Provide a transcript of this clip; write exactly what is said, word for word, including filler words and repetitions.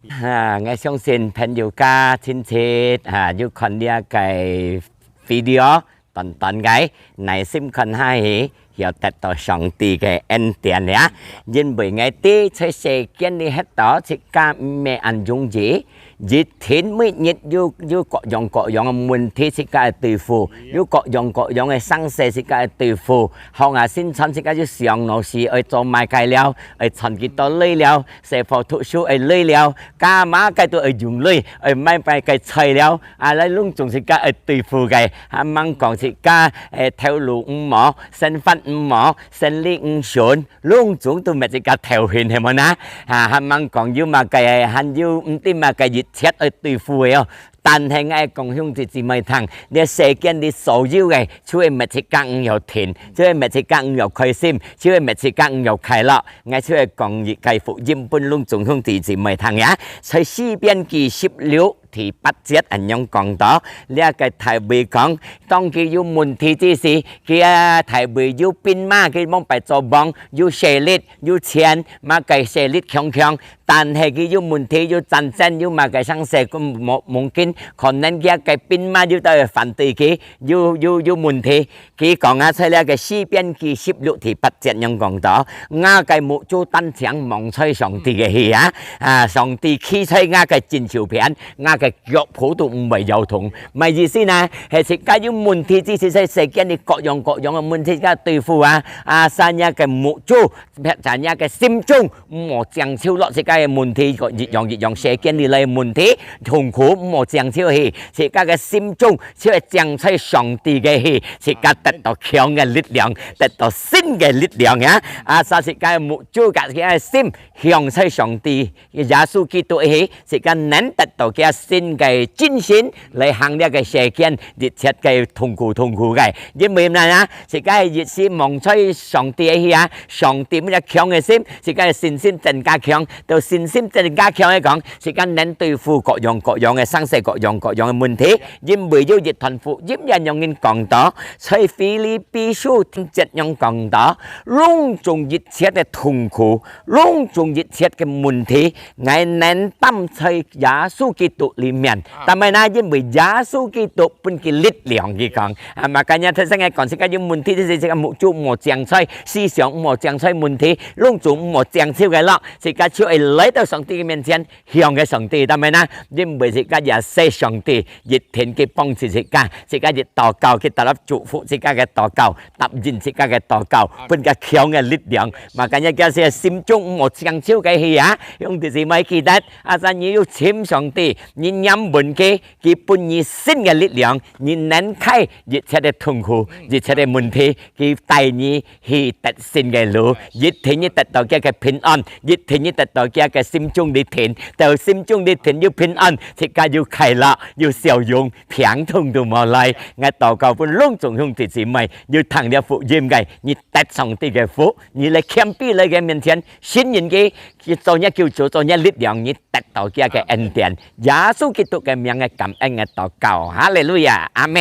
哈，𠊎相信朋友家親戚哈，有看這个video，短短个，耐心看下去，會得到上帝个恩典呀。因為𠊎知在世間裡歇到，自家毋係恁容易，一天每日有有各樣各樣个問題，自家愛對付，有各樣各樣个生事，自家愛對付。好啊，新餐自家就想老師愛做麼个了，愛賺幾多鐳了，細伙讀書愛鐳了， 加麼个都愛用鐳，愛買麼个材料，啊，來攏總自家愛對付个。還吂講自家，誒，頭路毋好，生活毋好，生理毋順，攏總都搣自家頭暈，係無呢？啊，還吂講有麼个，還有毋知麼个一切愛對付个哦。但係𠊎講兄弟姊妹聽，這世間裡所有个，就係搣自家毋曉停，就係搣自家毋曉開心，就係搣自家毋曉快樂。 𠊎就係講一个福音分攏總兄弟姊妹聽呀。在詩篇記十六第八節恁樣講到，這个大衛講，當佢有問題之時，佢啊大衛有兵馬，佢往擺做王，有勢力，有錢，麼个勢力強強，但係佢有問題，有戰爭，有麼个生事，佢無，無緊，可能佢个兵馬有兜反對佢，有，有，有問題。 佢講啊，在這个詩篇記十六第八節樣講到，吾个目珠單淨望在上帝个去啊，啊，上帝企在吾个正手片，吾个腳步都毋會搖動。麼意思呢？係自家有問題，只是在世間裡各樣各樣个問題自家對付啊，啊，儕个目珠，儕个心中，毋好淨愁落自家个問題，一樣一樣世間裡來个問題，痛苦，毋好淨愁去，自家个心中 就係淨在上帝个去，自家得到強个力量，得到新个力量呀。啊，使自家个目珠佮自家个心向在上帝，耶穌基督个去，自家能得到佢新个精神來行這个世間一切个痛苦痛苦个。因為麼个呢？自家个意思望在上帝个去啊，上帝乜有強个心，自家个信心增加強，到信心增加強个講，自家能對付各樣各樣个生事，各樣各樣个問題。 因為有一段福音也讓人講到，在腓立比書第一節樣講到，攏總一切个痛苦，攏總一切个問題，𠊎能擔在耶穌基督裡面。但係呢，因為耶穌基督分佢力量，佢講，啊，makanya頭先𠊎講，自家有問題，就係自家目珠無正在，思想無正在問題，攏總無正在个咯，自家就會來到上帝个面前， 向个上帝，但係呢，因為自家也識上帝，一定佢幫助自家，自家一禱告，佢特立祝福自家个禱告，答應自家个禱告，分佢強个力量。Makanya佢係心中毋好淨愁个去啊，兄弟姊妹記得，啊，你有尋上帝，你念問佢，佢分你新个力量，你能開一切个痛苦，一切个問題，佢帶你 去得勝个路，一定你得到佢个平安，一定你得到佢个心中裡定，到心中裡定有平安，自家有快樂，有笑容，病痛都無來。𠊎禱告分攏總兄弟姊妹，有聽了福音个，你得上帝个福，你來謙卑來佢面前，信任佢，佢做你救主，做你力量，你得到佢个恩典。耶穌基督个名个感恩个禱告，哈利路亞，阿們。